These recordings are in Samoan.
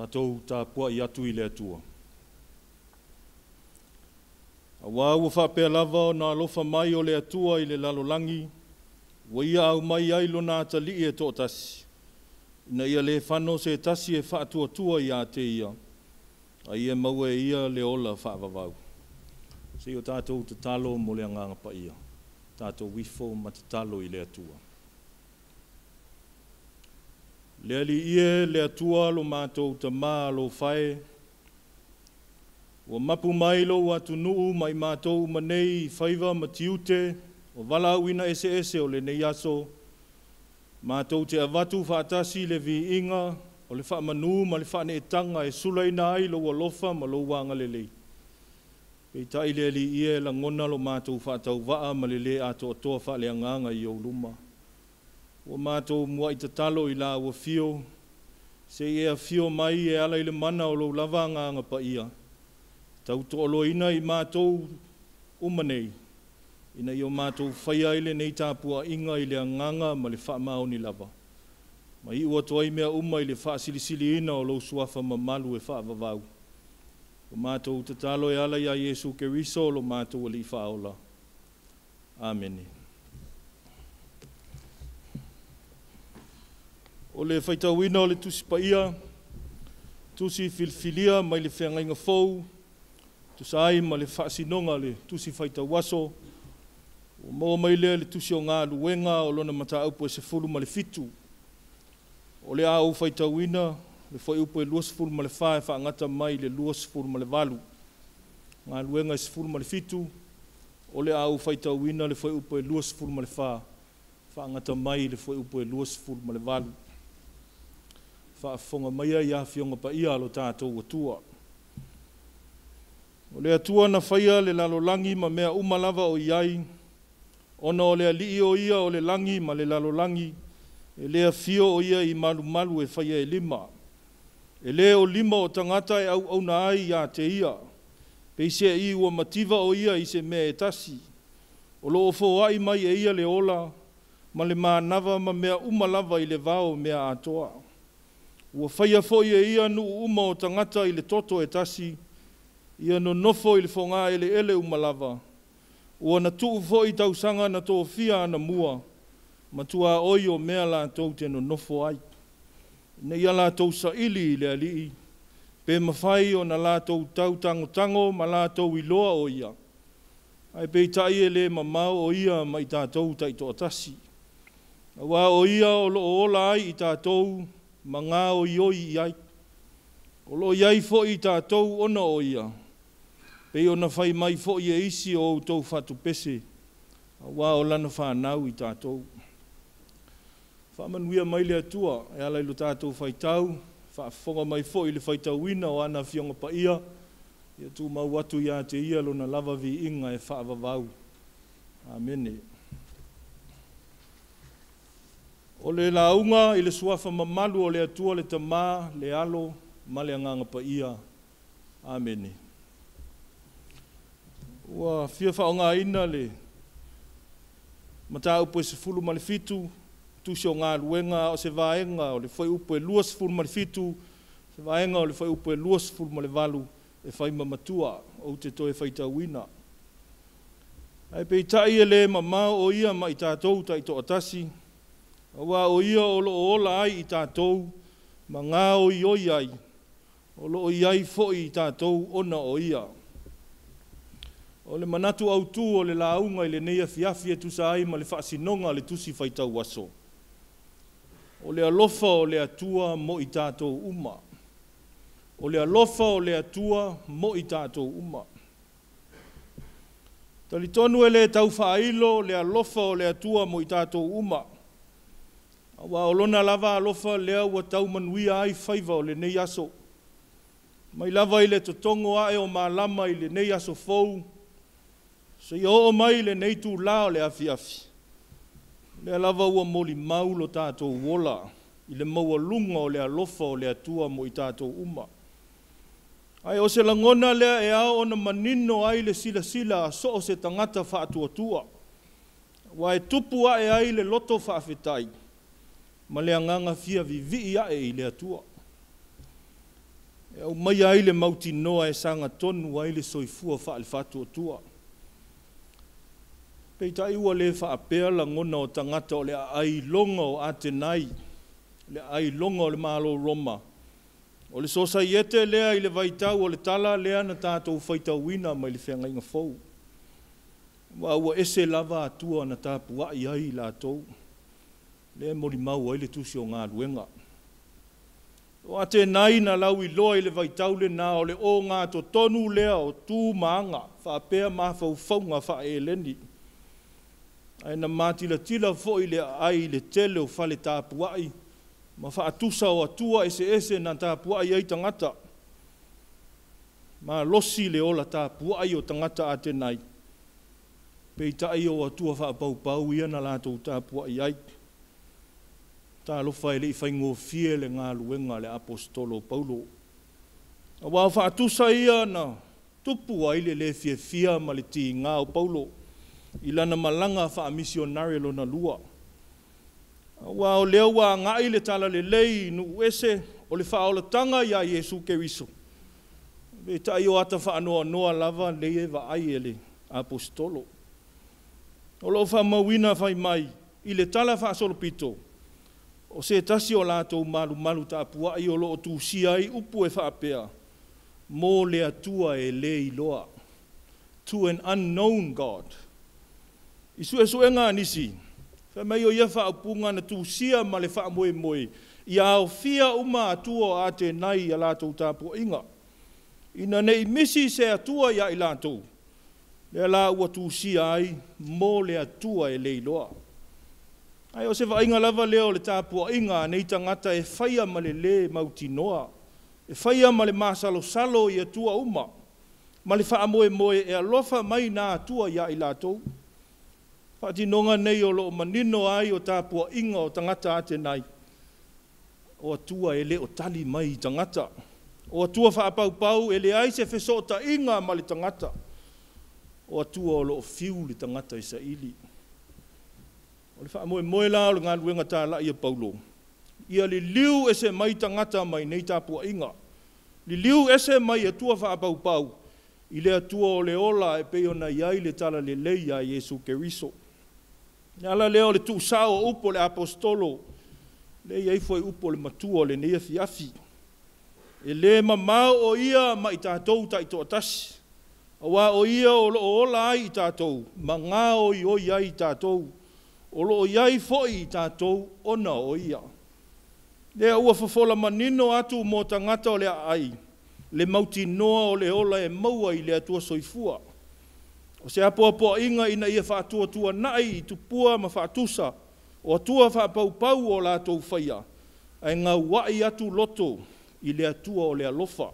Tatou tapuai atu i le Atua. Auā ua faapea lava ona alofa mai o le Atua i le lalolagi, ua Ia aumai ai Lona Atalii e toatasi, ina ia le fano se tasi e faatuatua ia te Ia, a ia maua e ia le ola faavavau. Se i o tatou tatalo mo le Agaga Paia, tatou ifo ma tatalo i le Atua. Le Alii e, le Atua lo matou Tamā alofa e, ua mapu mai lou atunuu ma i matou uma nei i faiva ma tiute o valaauina eseese o lenei aso, matou te avatu faatasi le viiga o le faamanu ma le faaneetaga e sulaina ai lou alofa ma lou agalelei. Peitai le Alii e, lagona lo matou faatauvaa ma le lē atoatoa faaleagaga i ou luma. Ua matou muai tatalo i la ua afio, se i e afio mai e ala i le mana o lou lava Agaga Paia, tautoaluaina i matou uma nei, ina ia o matou faia ai lenei tapuaiga i le agaga ma le faamaoni lava, ma iu atu ai mea uma i le faasilisiliina o lou suafa mamalu e faavavau. Ua matou tatalo e ala ia Iesu Keriso lo matou Alii Faaola. Amene. O le faitauina o le Tusi Paia, tusi filifilia mai le Feagaiga Fou, tusa ai ma le faasinoga o le Tusi Faitau Aso, ua maua mai lea i le Tusi o Galuega o lona mataupu e 17. O le a ou faitauina le fuaiupu e 24 e faagata mai i le 28. Galuega e 17, o le a ou faitauina le fuaiupu e 24 faagata mai i le fuaiupu e 28. Faafofoga maia i Afioga Paia a lo tatou Atua. O le Atua na faia le lalolagi ma mea uma lava o i ai, ona o le Alii o ia o le lagi ma le lalolagi, e le afio o ia i malumalu e faia e lima. E lē o lima o tagata e auauna ai ia te ia, peiseai ua mativa o ia i se mea e tasi. O lo o foai mai e ia le ola ma le manava ma mea uma lava i le vao o mea atoa. Ua faia foi e ia nuu uma o tagata i le toto e tasi, ia nonofo i le fogaeleele uma lava. Ua na tuu foi tausaga na tofia anamua, ma tuaoi o mea latou te nonofo ai, ina ia latou saili i le Alii, pe mafai ona latou tautagotago ma latou iloa o Ia, ae peitai e le mamao o Ia ma i tatou taitoatasi. Auā o Ia o lo o ola ai i tatou ma gaoioi i ai. O lo o i ai foi i tatou ona o Ia, pei ona fai mai foi e isi o outou fatupese, auā o Lana fanau i tatou. Faamanuia mai le Atua e ala i lo tatou faitau, faafofoga mai foi i le faitauina o ana Afioga Paia, ia tumau atu ia te Ia Lona lava viiga e faavavau. Amene. O le lauga i le suafa mamalu o le Atua le Tamā, le Alo ma le Agaga Paia. Amene. Ua fia faaaogaina le mataupu e 17, Tusi o Galuega, a o se vaega o le fuaiupu e 27, se vaega o le fuaiupu e 28 e fai ma matua, ou te toe faitauina. Ae peitai e le mamao o ia ma i tatou taitoatasi, auā o ia o lo o ola ai i tatou ma gaoioi ai, o lo o i ai foi i tatou ona o Ia. O le manatu autū o le lauga i lenei afiafi e tusa ai ma le faasinoga a le Tusi Faitau Aso, o le alofa o le Atua mo i tatou uma. O le alofa o le Atua mo i tatou uma. Talitonu e le tau faailo le alofa o le Atua mo i tatou uma, auā o Lona lava alofa lea ua tau manuia ai faiva o lenei aso. Mai lava i le totogo ae o malama i lenei aso fou, seia oo mai i lenei itulā o le afiafi, lea lava ua molimau lo tatou ola i le maualuga o le alofa o le Atua mo i tatou uma. Ae o se lagona lea e ao ona manino ai le silasila a so o se tagata faatuatua, aua e tupu ae ai le loto faafetai ma le agaga fia vivii ae i le Atua. E aumaia ai le mautinoa e sagatonu ai le soifua faale-faatuatua. Peitai ua le faapea lagona o tagata o le aai iloga o Atenai, le aai iloga o le Malo Roma. O le sosaiete lea i le vaitau o le tala lea na tatou faitauina mai le Feagaiga Fou. Aua ua ese lava Atua na tapuai ai i latou, lea e molimau ai le tusi o galuega. O Atenai na lauiloa i le vaitau lena o le ogatotonu lea o tu ma aga faapea mafaufauga faa-Eleni. Ae na matilatila foi le aai i le tele o fale tapuai ma faatusa o atua eseese na tapuai ai tagata. Malosi le ola tapuai o tagata Atenai, peitai o atua faapaupau ia na latou tapuai ai. Talofa e le i faigofie le galuega a le Aposetolo o Paulo. Aua o faatusa ia na tupu ai le le fiafia ma le tiga o Paulo i lana malaga faamisionare lona lua. Aua o lea ua agai le talalelei i nuu ese o le faaolataga iā Iesu Keriso, peitai o ata faanoanoa lava lea e vaai e le Aposetolo. O lo o faamauina fai mai i le Tala Faasolopito, o se tasi o latou malumalu tapuai o lo o tusia ai upu e faapea, mo le Atua e le iloa, to an unknown God. I suesuega a nisi, fai mai o ia faaupuga na tusia ma le faamoemoe ia aofia uma Atua o Atenai i a latou tapuaiga, ina ne i misi se Atua ia i latou, lea la ua tusia ai mo le Atua e le iloa. Ae o se vaaiga lava lea o le tapuaiga a nei tagata e faia ma le lē mautinoa, e faia ma le masalosalo i Atua uma, ma le faamoemoe e alofa mai na Atua ia i latou. Faatinoga nei o lo o manino ai o tapuaiga o tagata Atenai, o Atua e le o tali mai i tagata. O Atua faapaupau e leai se fesootaiga ma le tagata. O Atua o lo o fiu le tagata e saili. O le faamoemoe la o le galuega talai a Paulo, ia liliu ese mai tagata mai nei tapuaiga. Liliu ese mai Atua faapaupau i le Atua o le ola e pei ona i ai le talalelei a Iesu Keriso. Le ala lea o le tuusao o upu o le Aposetolo, lea e i ai foi upu o le matua o lenei afiafi. E le mamao o ia ma i tatou taitoatasi, aua o ia o lo o ola ai i tatou, ma gaoioi ai i tatou, o lo o i ai foi i tatou ona o ia. Lea ua fofola manino atu mo tagata o le aai, le mautinoa o le ola e maua i le Atua soifua. O se apoapoaiga ina ia faatuatuanai i tupua ma faatusa o Atua faapaupau o latou faia, ae gauai atu loto i le Atua o le alofa.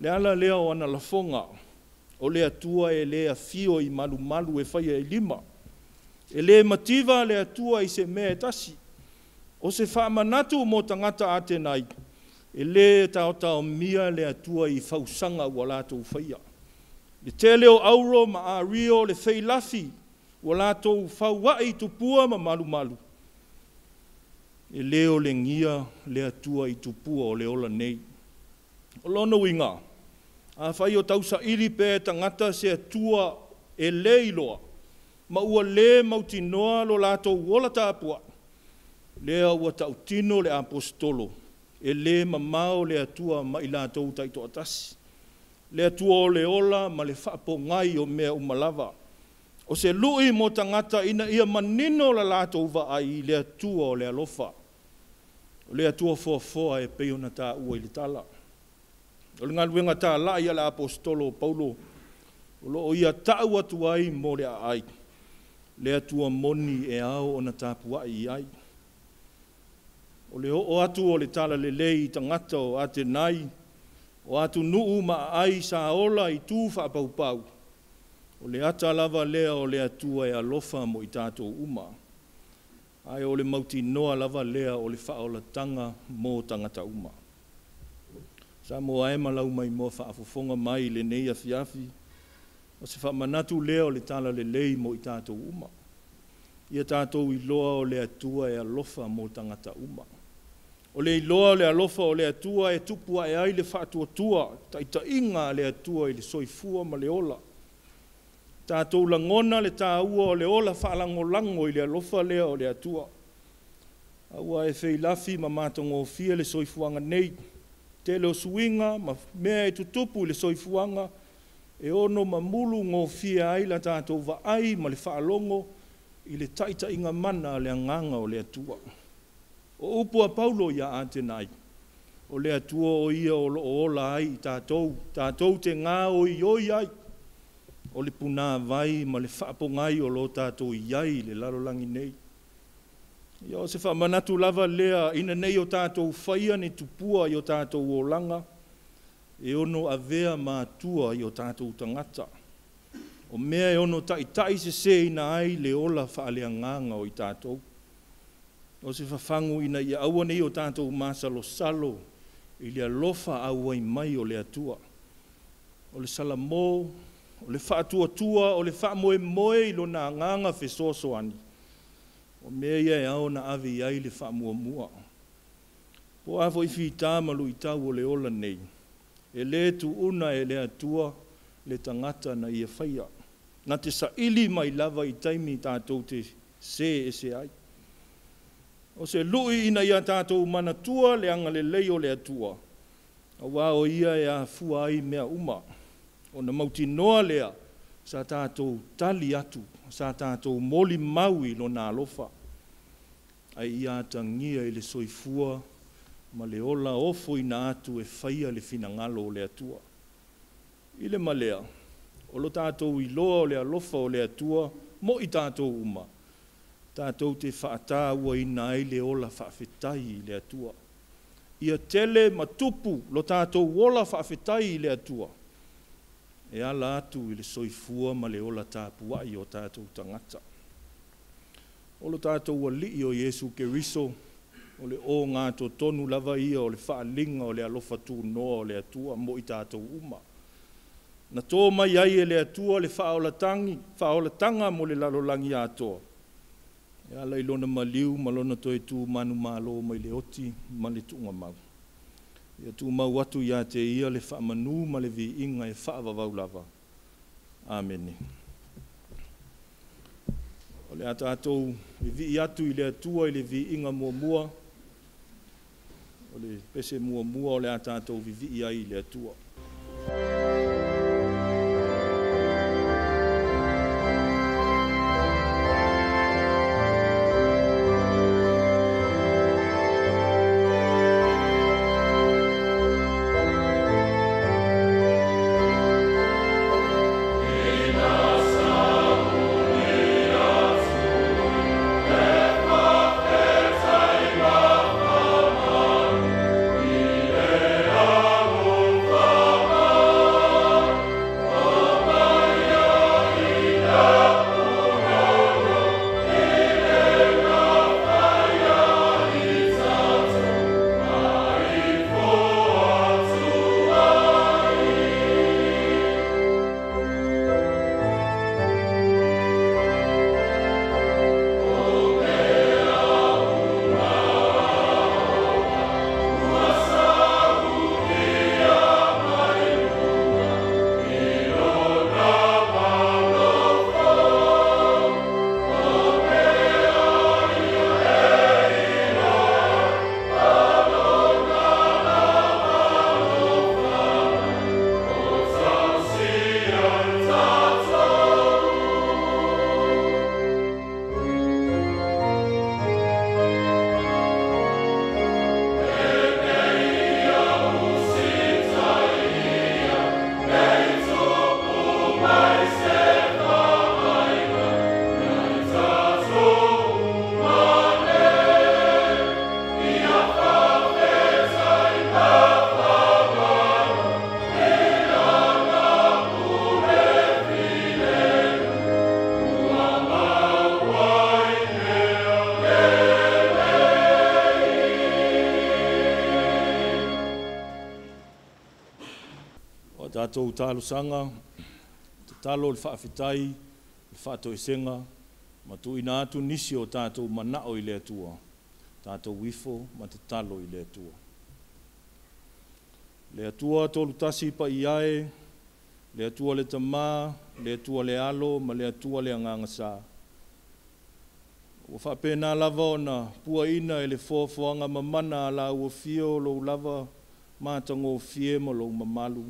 Le ala lea o ana lafoga, o le Atua e le afio i malumalu e faia i lima. E le mativa le Atua i se mea e tasi. O se faamanatu mo tagata Atenai, e le taotaomia le Atua i fausaga ua latou faia. Le tele o auro ma ario le feilafi ua latou fauai tupua ma malumalu, e le olegia le Atua i tupua o le ola nei. O lona uiga, afai o tausaili pea e tagata se Atua e le iloa, ma ua le mautinoa lo latou ola tapuai, lea ua tautino le Aposetolo, e le mamao le Atua ma i latou taitoatasi. Le Atua o le ola ma le faapogai o mea uma lava. O se lui mo tagata ina ia manino la latou vaai i le Atua o le alofa. O le Atua foafoa e pei ona taua i le tala. O le galuega talai a le Aposetolo o Paulo, o lo o ia tau atu ai mo le aai, le Atua moni e ao ona tapuai i ai. O le oo atu o le talalelei i tagata o Atenai, o atunuu ma aai sa ola i tu faapaupau, o le ata lava lea o le Atua e alofa mo i tatou uma. Ae o le mautinoa lava lea o le faaolataga mo tagata uma. Samoa e ma lau maimoa faafofoga mai i lenei afiafi, o se faamanatu lea o le talalelei mo i tatou uma. Ia tatou iloa o le Atua e alofa mo tagata uma. O le iloa o le alofa o le Atua e tupu ae ai le faatuatua, taitaiga a le Atua i le soifua ma le ola. Tatou lagona le taua o le ola faalagolago i le alofa lea o le Atua. Aua e feilafi ma matagofie le soifuaga nei, tele o suiga ma mea e tutupu i le soifuaga e ono mamulu gofie ai la tatou vaai ma le faalogo i le taitaiga mana a le Agaga o le Atua. O upu a Paulo ia Atenai, o le Atua o ia o lo o ola ai i tatou, tatou te gaoioi ai, o le punāvai ma le faapogai o lo tatou i ai i le lalolagi nei. Ia o se faamanatu lava lea ina nei o tatou faia ni tupua i o tatou olaga e ono avea ma atua i o tatou tagata. O mea e ono taitaiseseina ai le ola faaleagaga o i tatou. O se fafagu ina ia aua ne i o tatou masalosalo i le alofa auai mai o le Atua. O le Salamo, o le faatuatua, o le faamoemoe i lona agaga fesoasoani, o mea ia e ao ona ave i ai le faamuamua. Po o a foi fita ma luitau o le ola nei, e lē tuuna e le Atua le tagata na ia faia. Na te saili mai lava i taimi tatou te sē ese ai. O se lui ina ia tatou manatua le agalelei o le Atua, auā o Ia e afua ai mea uma. Ona mautinoa lea sa tatou tali atu, sa tatou molimau i Lona alofa, ae ia atagia i le soifua ma le ola ofoina atu e faia le finagalo o le Atua. I le ma lea, o lo tatou iloa o le alofa o le Atua mo i tatou uma, tatou te faatauaina ai le ola faafetai i le Atua. Ia tele ma tupu lo tatou ola faafetai i le Atua e ala atu i le soifua ma le ola tapuai o tatou tagata. O lo tatou Alii o Iesu Keriso, o le ogatotonu lava ia o le faaaliga o le alofa tunoa o le Atua mo i tatou uma. Na to mai ai e le Atua le faaolataga mo le lalolagi atoa, e ala i lona maliu ma lona toe tu manumalo mai le oti ma le tuugamau. Ia tumau atu ia te ia le faamanu ma le viiga e faavavau lava. Amene. O le a tatou vivii atu i le Atua i le viiga muamua, o le pese muamua o le a tatou vivii ai i le Atua. O a tatou talosaga, tatalo le faafetai, le faatoesega, ma tuuina atu nisi o tatou manao i le Atua. Tatou ifo ma tatalo i le Atua. Le Atua Tolutasi paia e, le Atua le Tamā, le Atua le Alo ma le Atua le Agaga Sa. Ua faapena lava ona puaina e le foafoaga mamana a lau Afio lou lava matagofie ma lou mamalu.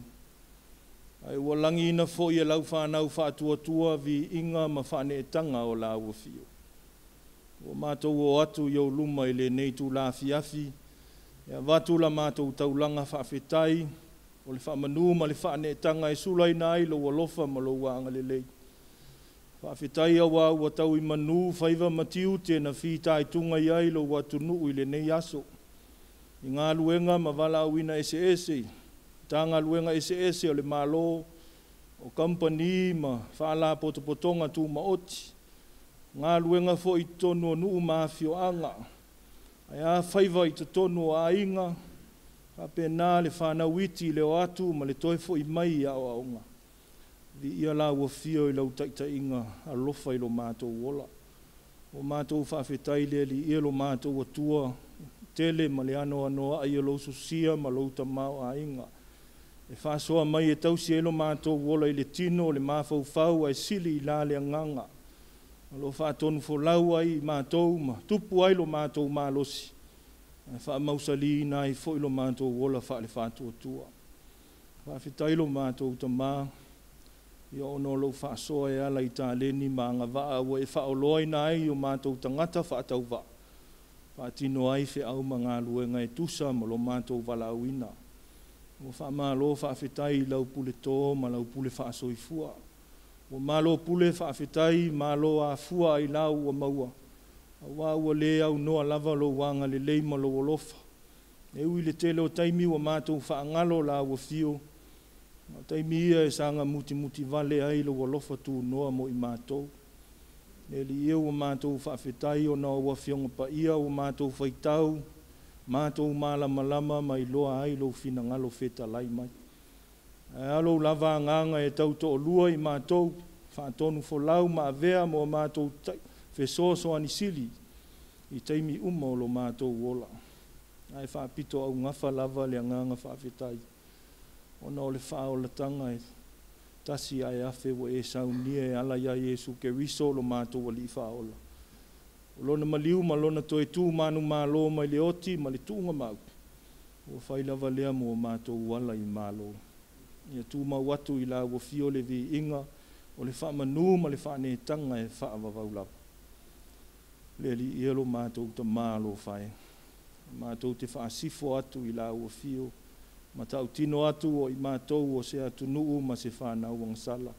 Ae ua lagiina foi e lau fanau faatuatua viiga ma faaneetaga o lau Afio. Ua matou o atu i ou luma i lenei itula afiafi e avatu la matou taulaga faafetai o le faamanu ma le faaneetaga e sulaina ai lou alofa ma lou agalelei. Faafetai auā ua tau i manu faiva ma tiute na fitaituga i ai lou atunuu i lenei aso i galuega ma valaauina eseese i Matagaluega eseese o le Malo, o kamupani ma Faalapotopotoga Tumaoti, galuega foi i totonu o nuu ma afioaga, ae a faiva i totonu o aiga, faapena le fanau iti i le o atu ma le toe foi mai i aoaoga. Viia lau Afio i lau taitaiga alofa i lo matou ola. Ua matou faafetai i le Alii e lo matou Atua, tele ma le anoanoai o lou sosia ma lou tamaoaiga e faasoa mai e tausi ai lo matou ola i le tino, le mafaufau ae sili i la le agaga o lo o faatonufolau ai i matou ma tupu ai lo matou malosi ae faamausaliina ai foi lo matou ola faale-faatuatua. Faafetai lo matou Tamā, ia ona o lou faasoa e ala i taleni ma agavaa ua e faaoloaina ai o matou tagata faatauvaa, faatino ai feau ma galuega e tusa ma lo matou valaauina. Ua faamalo faafetai i lau puletō ma lau pule faasoifua. Ua malo pule faafetai, malo afua ailao ua maua, auā ua le aunoa lava lou agalelei ma lou alofa. E ui i le tele o taimi ua matou faagalo lau afio, a o taimi ia e saga mutimutivale ai lou alofa tunoa mo i matou. Le Alii e, ua matou faafetai ona o au Afioga Paia ua matou faitau, matou malamalama ma iloa ai lou finagalo fetalai mai. Ae a lou lava agaga e tau toalua i matou, faatonufolau ma avea ma o matou fesoasoani sili i taimi uma o lo matou ola. Ae faapitoaugafa lava le agaga faafetai ona o le faaolataga e tasi ae afe ua e saunia e ala ia Iesu Keriso lo matou Alii Faaola. O Lona maliu ma Lona toe tu manumalo mai le oti ma le tuugamau, ua fai lava lea mo o matou ala i Malo. Ia tumau atu i lau Afio le viiga o le faamanu ma le faaneetaga e faavavau lava. Le Alii e lo matou Tamā alofa e, matou te faasifo atu i lau Afio, matautino atu o i matou o se atunuu ma se fanau agasala,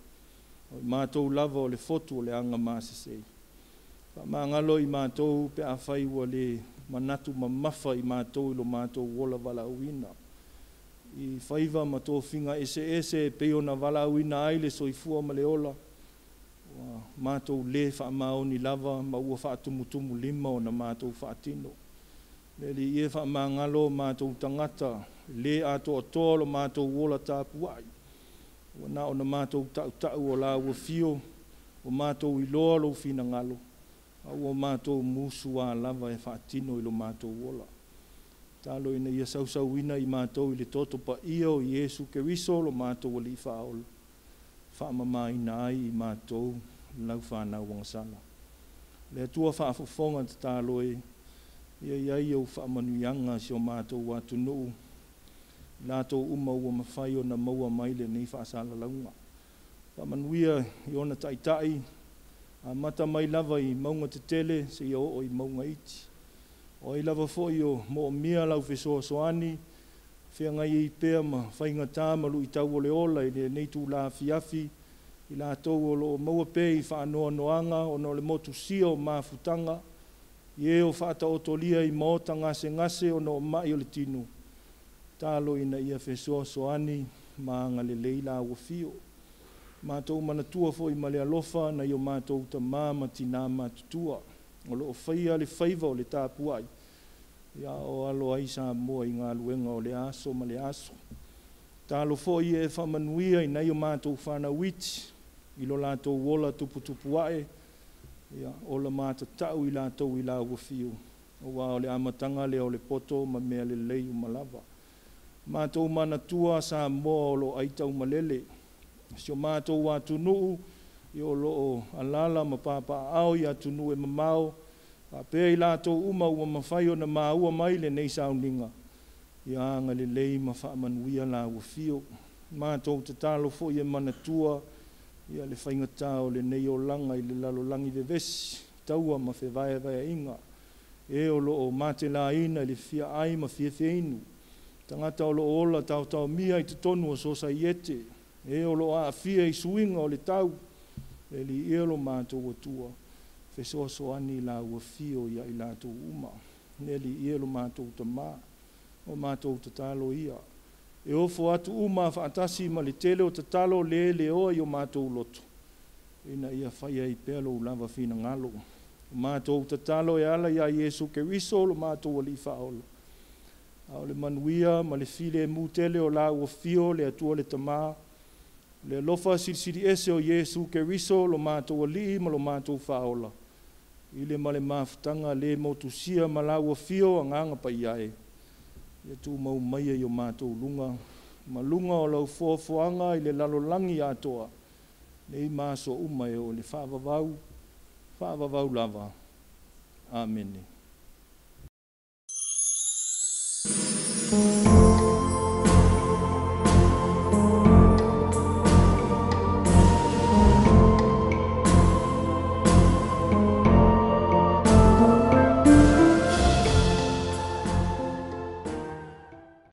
o i matou lava o le fotu o le agamasese. Faamagalo i matou pe afai ua le manatu mamafa i matou i lo matou ola valaauina, i faiva ma tofiga eseese e pei ona valaauina ai le soifua ma le ola, ua matou le faamaoni lava ma ua faatumutumulima ona matou faatino. Le Alii e, faamagalo o matou tagata le atoatoa lo matou ola tapuai, ua na ona matou tautau o lau Afio, ua matou iloa lou finagalo, a ua matou musuā lava e faatino i lo matou ola. Talo ina ia sausauina i matou i le toto paia o Iesu Keriso lo matou Alii Faaola, faamamaina ai i matou lau fanau agasala. Le Atua faafofoga tatalo e, ia i ai au faamanuiaga i si o matou atunuu, i latou uma ua mafai ona maua mai lenei faasalalauga. Faamanuia i ona taitai, amata mai lava i mauga tetele seia oo i mauga iti. O ai lava foi o moomia lau fesoasoani, feagai ai pea ma faigata ma luitau o le ola i lenei itula afiafi, i latou o lo o maua pea i faanoanoaga ona o le motusia o mafutaga, i e o faataotolia i maota gasegase ona o mai o le tino, talo ina ia fesoasoani ma agalelei lau Afio. Matou manatua foi ma le alofa nai o matou tamā ma tinā matutua o lo o faia le faiva o le tapuai, ia a o alo ai Samoa i galuega o lea aso ma lea aso. Talo foi ia e faamanuia i nai o matou fanau iti i lo latou ola tuputupu ae, ia ola matatau i latou i lau Afio. Auā o le amataga lea o le poto ma mea lelei uma lava. Matou manatua Samoa o lo o aitaumalele, si o matou atunuu o lo o alaala ma papaaao i atunuu e mamao, faapea i latou uma ua mafai ona maua mai lenei sauniga, ia agalelei ma faamanuia lau afio. Matou tatalo foi e manatua ia le faigata o lenei olaga i le lalolagi vevesi, taua ma fevaevaeaiga, e o lo o matelaina i le fia ai ma fiafia inu, tagata o lo o ola taotaomia i totonu o sosaiete, e o lo o aafia i suiga o le tau, le Alii e lo matou Atua, fesoasoani i lau afio ia i latou uma. Le Alii e lo matou Tamā, o matou tatalo ia, e ofo atu uma faatasi ma le tele o tatalo le leoa i o matou loto, ina ia faia ai pea lou lava finagalo. O matou tatalo e ala iā Iesu Keriso lo matou Alii Faaola, a o le manuia ma le filemu tele o lau afio le Atua le Tamā, le alofa silisili ese o Iesu Keriso lo matou Alii ma lo matou Faaola, i le ma le mafutaga le motusia ma lau afio Agaga Paia e, ia tumau maia i o matou luga ma luga o lau foafoaga i le lalolagi atoa, nei ma aso uma e oo i le faavavau, faavavau lava. Amene.